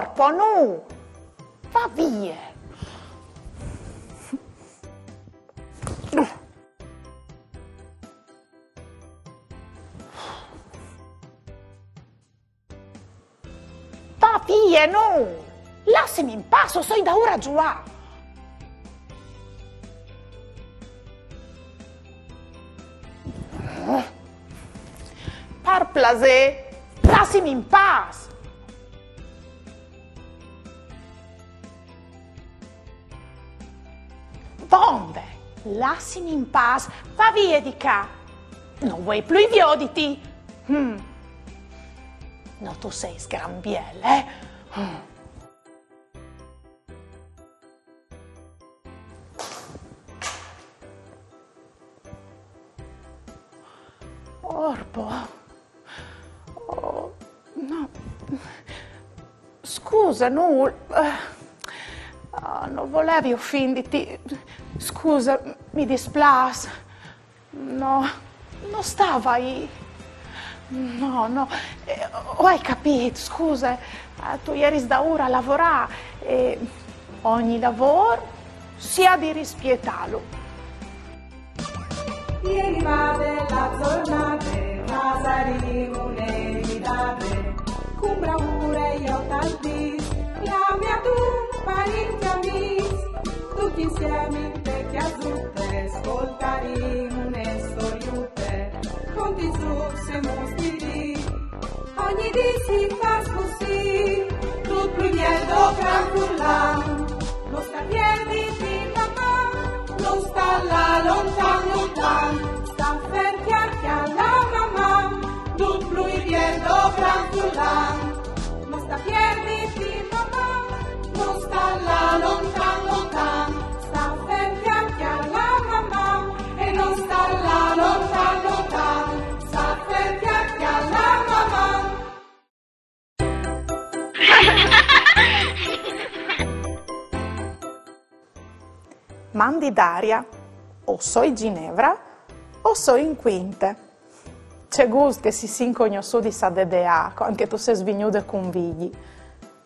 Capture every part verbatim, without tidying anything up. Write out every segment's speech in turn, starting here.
Orpo, nu! Va vie! Va vie, nu! Lassimi in pace, o soi daûr a zuiâ! Par plasê, lassimi in pace! Vonde, lassimi in pace, va vie di ca! No vuei plui vioditi! Mm. No tu sês gran biel, eh? Mm. Orpo. Oh, no. Scuse, nu. Eh, ah, no volevi ofinditi. Scuse, mi displâs. No, no stave li. No, no. Eh, o ai capît, scuse. Eh, tu jeris daûr a lavorâ e ogni lavôr si à di rispietâlu. Ieri vade la zornade, pasarì une ridade, cun bravure jo tal dîs, clami adun parint e amîs, ducj insiemi inte cjasute, scoltarìn une storiute, contis ruts e mostris. Ogni dì si fâs cussì, dut plui biel dal gran furlan. No sta pierdi di maman, no sta lâ lontan lontan, sta fer cjale la maman, dut plui biel dal gran furlan. No sta pierdi di maman, no sta lâ lontan lontan, sta fer cjale la maman, e no sta lâ lontan lontan, sta fer cjale la maman. Mandi Daria, o soi Ginevra, o soi in cuinte. Ce gust che si sin cognossudis a Dedeâ, cuant che tu sês vignude cun Vigji.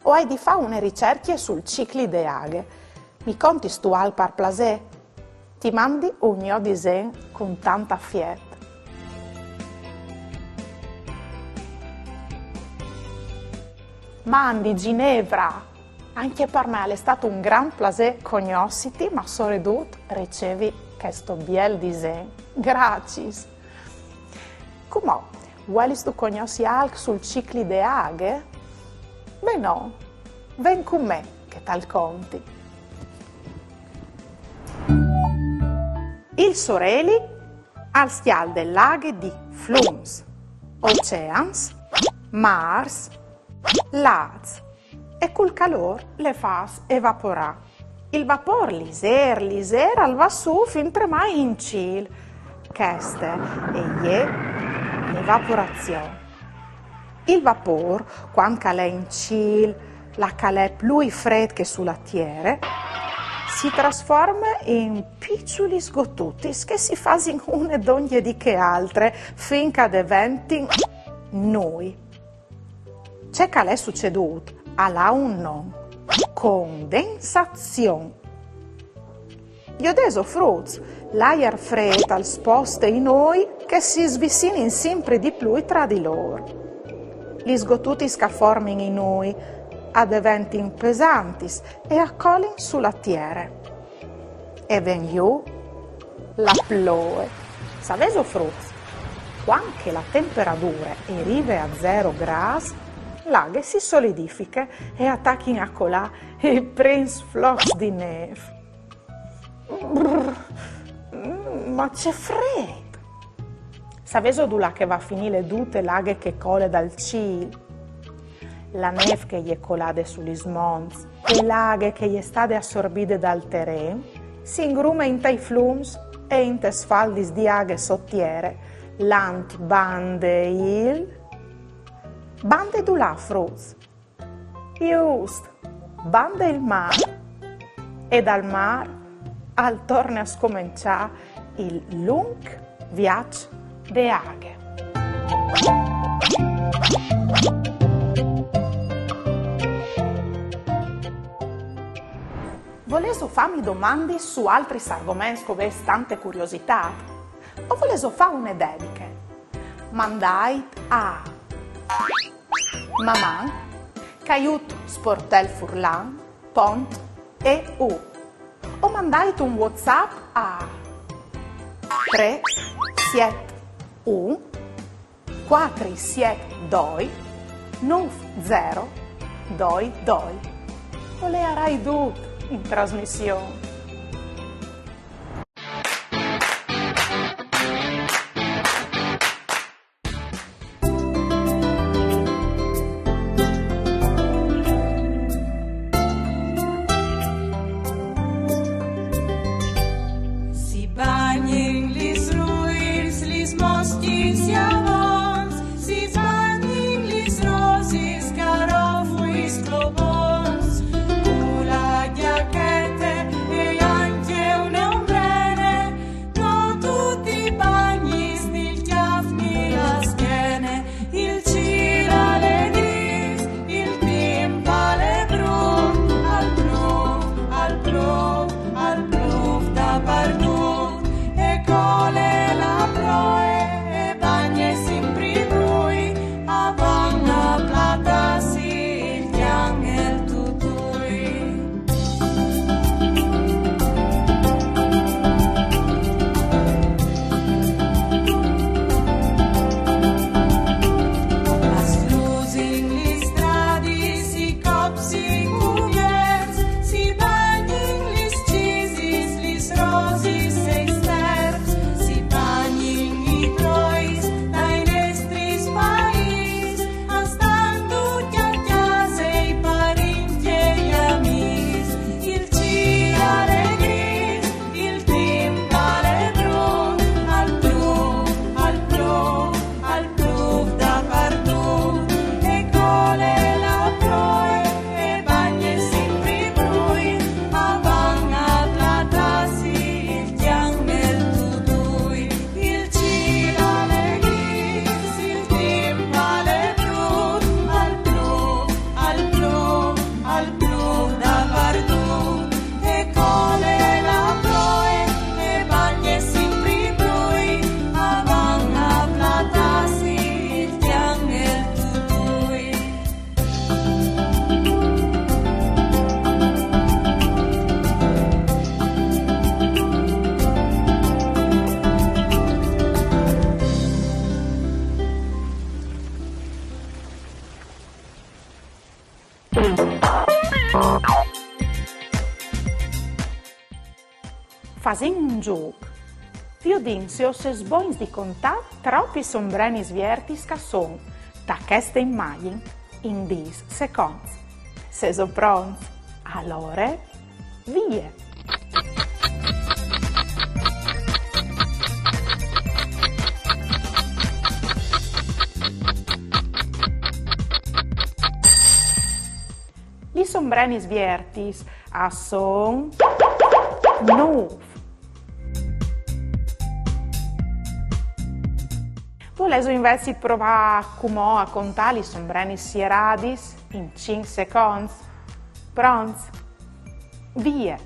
O ai di fâ une ricercje sul cicli de aghe. Mi contistu alc par plasê? Ti mandi un gno disen cun tant afiet. Mandi Ginevra! Ancje par me al è stât un grant plasê cognossiti, ma soredut ricevi chesto biel disen. Graciis! Cumò, vuelistu cognossi alc sul cicli de aghe? Benon, ven cun me che tal conti. Il soreli al scjalde la aghe di flums, oceans, mârs, lâcs e cul calôr le fâs evaporâ. Il vapôr lizêr, lizêr al va sù fintremai in cîl. Cheste e je l'evaporazion. Il vapôr, cuant che al è in cîl, là che al è plui frêt che su la tiere, si trasforme in piçulis gotutis che si fasin une dongje di chê altre fin che a deventin nûi. Ce che al è sucedût al à un non: condensazion. Viodêso fruts, l'aiar frêt al sposte i nûi che si svicinin simpri di plui tra di lôr. Lis gotutis che a formin i nûi a deventin pesantis e a colin su la tiere. E ven jù la ploie. Savêso fruts? Cuant che la temperadure e rive a zero grâts, la aghe si solidifiche e a tachin a colâ i prins flocs di nêf. Brr, mm, ma ce frêt! Savêso dulà che e va a finî dute la aghe che e cole dal cîl? La nêf che e je colade su lis monts e la aghe che e je stade assorbide dal teren si ingrume intai flums e intes faldis di aghe sot tiere, lant bande il... Bande dulà, fruts? Just, bande il mâr. E dal mâr al torne a scomençâ il lunc viaç de aghe. Volêso fâmi domandis su altris argoments che o vês tante curiositât? O volêso fâ une dediche? Mandait a maman caiut sportelfurlan pont eu o mandait un WhatsApp a trê siet un cuatri siet doi nûf zero doi doi. O leiarai dut in trasmission. Si bagnin lis ruis, lis moscjis i avons, si bagnin lis rosis, carofuis, clopons, cu la gjachete e ancje une ombrene, no tu ti bagnis ni il cjâf ni la schiene, il cîl al è grîs, il timp al è brut, al plûf, al plûf, al plûf dapardut, e cole la ploie e bagne simpri brui, a van a platâsi il cjan e il tutui. As lusin lis stradis, i cops, i cuvierts, si bagnin lis cisis, lis rosis e i sterps, si bagnin i trois dai nestris paîs, a stan ducj a cjase, i parincj e i amîs, il cîl al è grîs, il timp al è brut, al plûf, al plûf, al plûf dapardut, e cole la ploie e bagne simpri brui, a van a platâsi il cjan e il tutui. Il cîl al è grîs, il timp al è brut, al plûf, al plûf, al plûf dapardut, e cole la ploie e bagne simpri brui, a van a platâsi il cjan e il tutui. Fasìn un zûc. Viodìn se o sês bogns di contâ tropis ombrenis viertis che a son ta cheste imagjin in dîs seconts. Sêso pronts? Alore, vie! Lis ombrenis viertis a son nûf. Volêso invezit provâ cumò a contâ lis ombrenis sieradis in cinc seconts? Pronts? Vie!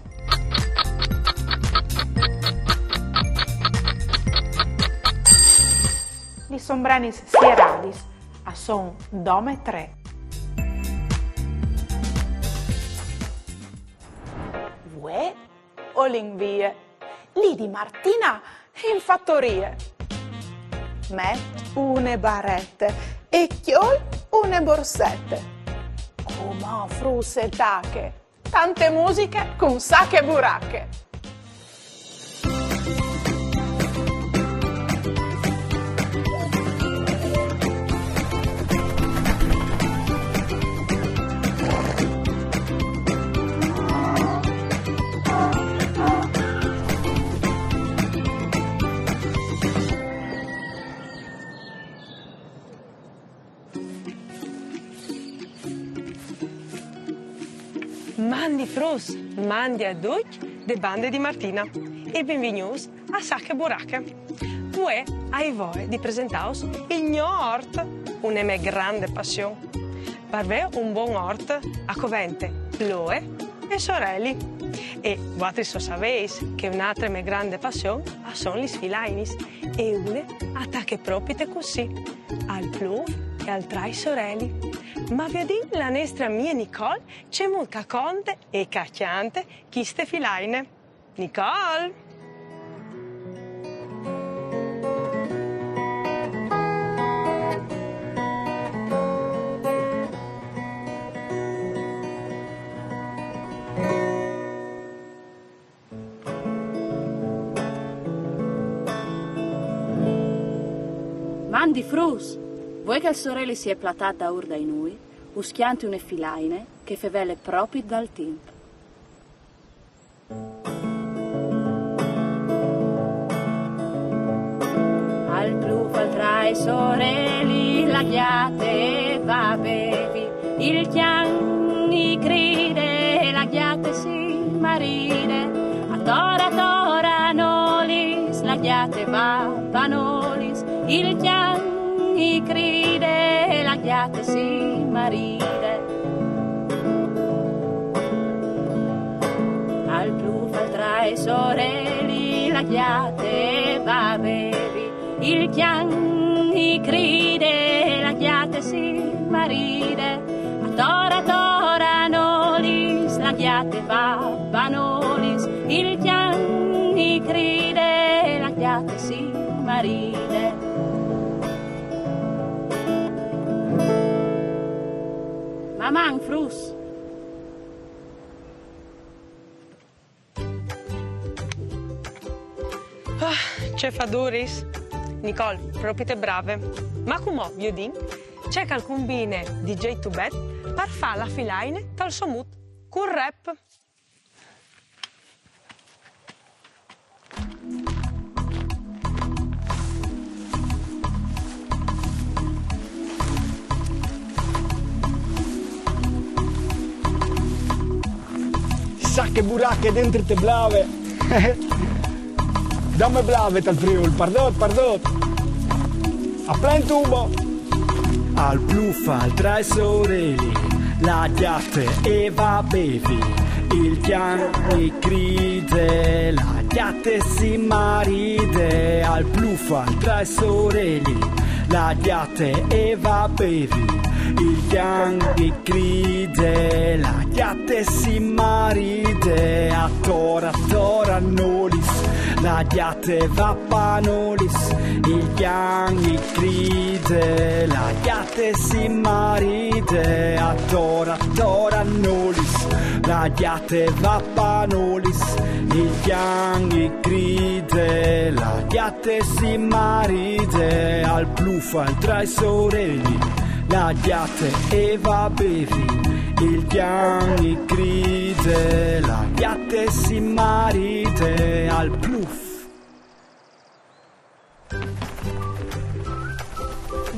Lis ombrenis sieradis a son dome trê. Vuê o lin vie. Lidi Martina in fatorie. Met une barete e cjol une borsete. Cumò fruts e tache. Tante musiche cun Sache Burache. Mandi fruts, mandi a ducj de bande di Martina e benvignûts a Sache Burache. Vuê o ai voie di presentâus il gno ort, une mê grande passion. Par vê un bon ort a covente ploie e soreli. E vuatris o savês che une altre mê grande passion a son lis filainis, e une e tache propit cussì, al plûf e al trais soreli. Ma viodìn la nestre amie Nicole cemût che e conte e che e cjante cheste filaine. Nicole! Mandi fruts, vuê che il soreli si è platât daûr dai nûi, us cjanti une filaine che e fevele propit dal timp. Al plûf, al trais soreli, la gjate e va a bevi, il cjan i cride, la gjate si maride, ator ator a Nolis, la gjate e va a Nolis, il cjan i cride, la gjate si maride. Al plûf, al trais soreli, la gjate e va a bevi, il cjan i cride, la gjate si maride, ator ator a Nolis, la gjate e va a Nolis, il cjan i cride, la gjate si maride. Maman, fruts! Ah, ce faduris! Nicole, propit brave. Ma cumò viodìn ce che al cumbine D J Tubet par fâ la filaine tal so mût, cul rap. Sache burache, dentri te blave. Dame blave tal Friûl, pardot, pardot. A plen tubo. Al plûf, al trais soreli, la gjate e va a bevi, il cjan i cride, la gjate si maride. Al plûf, al trais soreli, la gjate e va a bevi, il cjan i cride, la gjate si maride, ator ator a Nolis, la gjate e va a Nolis, il cjan i cride, la gjate si maride, ator ator a Nolis, la gjate e va a Nolis, il cjan i cride, la gjate si maride. Al plûf, al trais soreli, la gjate e va a bevi, il cjan i cride, la gjate si maride. Al plûf.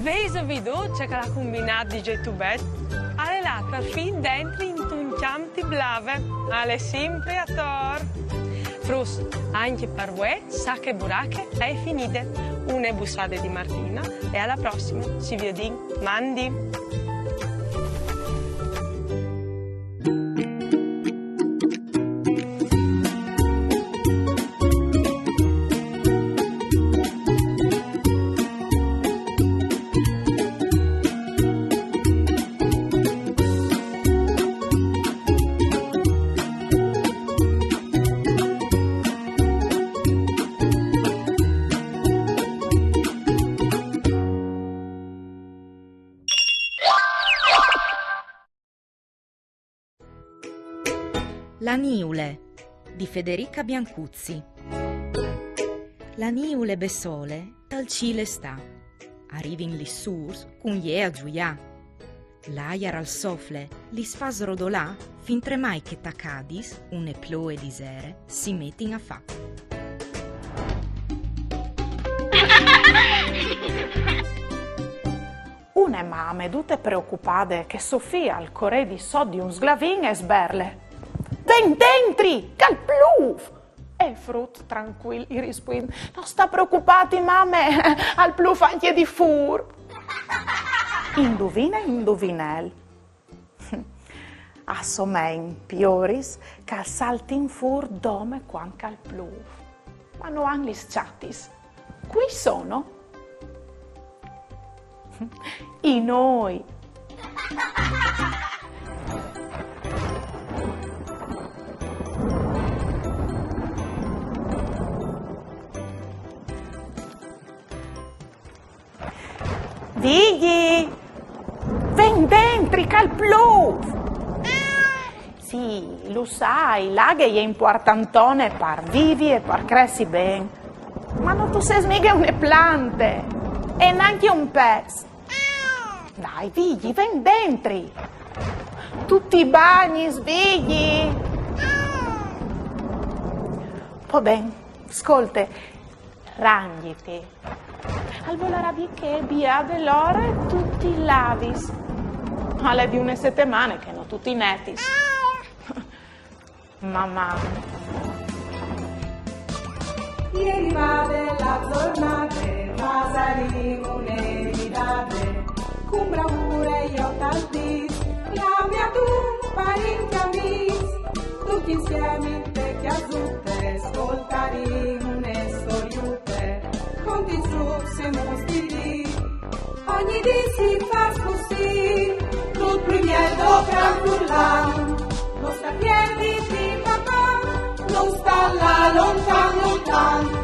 Vêso viodût ce che al à cumbinât D J Tubet? Al è lât perfin dentri intun cjamp di blave. Al è simpri ator. Fruts, ancje par vuê Sache burache e je finide. Une bussade di Martina e a la prossime. Si viodìn. Mandi! La niule di Federica Biancuzzi. La niule bessole tal cîl e sta. A rivin lis sûrs cun jê a zuiâ. L'aiar al sofle, lis fâs rodolâ, fintremai che tacadis une ploie di sere si metin a fâ. Une mame dute preocupade che so fi al core di sot di un sglavin e sberle: «Ven dentri, che al plûf!» E il frut trancuil i rispuint: «No sta preocupâti, mame, al plûf ancje di fûr.» Induvine, induvinel. A somein pioris che a saltin fûr dome cuant che al plûf. Ma no àn lis çatis. Cui sono? I nûi. Vigji, ven dentri che al plûf! Sì, lu sai, la aghe e je impuartantone par vivi e par cressi ben. Ma no tu sês mighe une plante, e nancje un pes. Dai, Vigji, ven dentri. Tu ti bagnis, Vigji. Po ben, scolte, rangjiti. Al volarà dî che e biade lore tu ti lavis. Al è di une setemane che no tu ti netis. Maman. E je rivade la zornade, fasarìn une ridade, cun bravure jo tal dîs, la mia tu parint amîs, ducj insiemi inte cjasute, scoltarìn une storiute, conti, strucs e mustilis. Ogni dì si fâs cussì, dut plui biel do Gran Furlan, no sta piedi di papà, no sta lâ lontan lontan.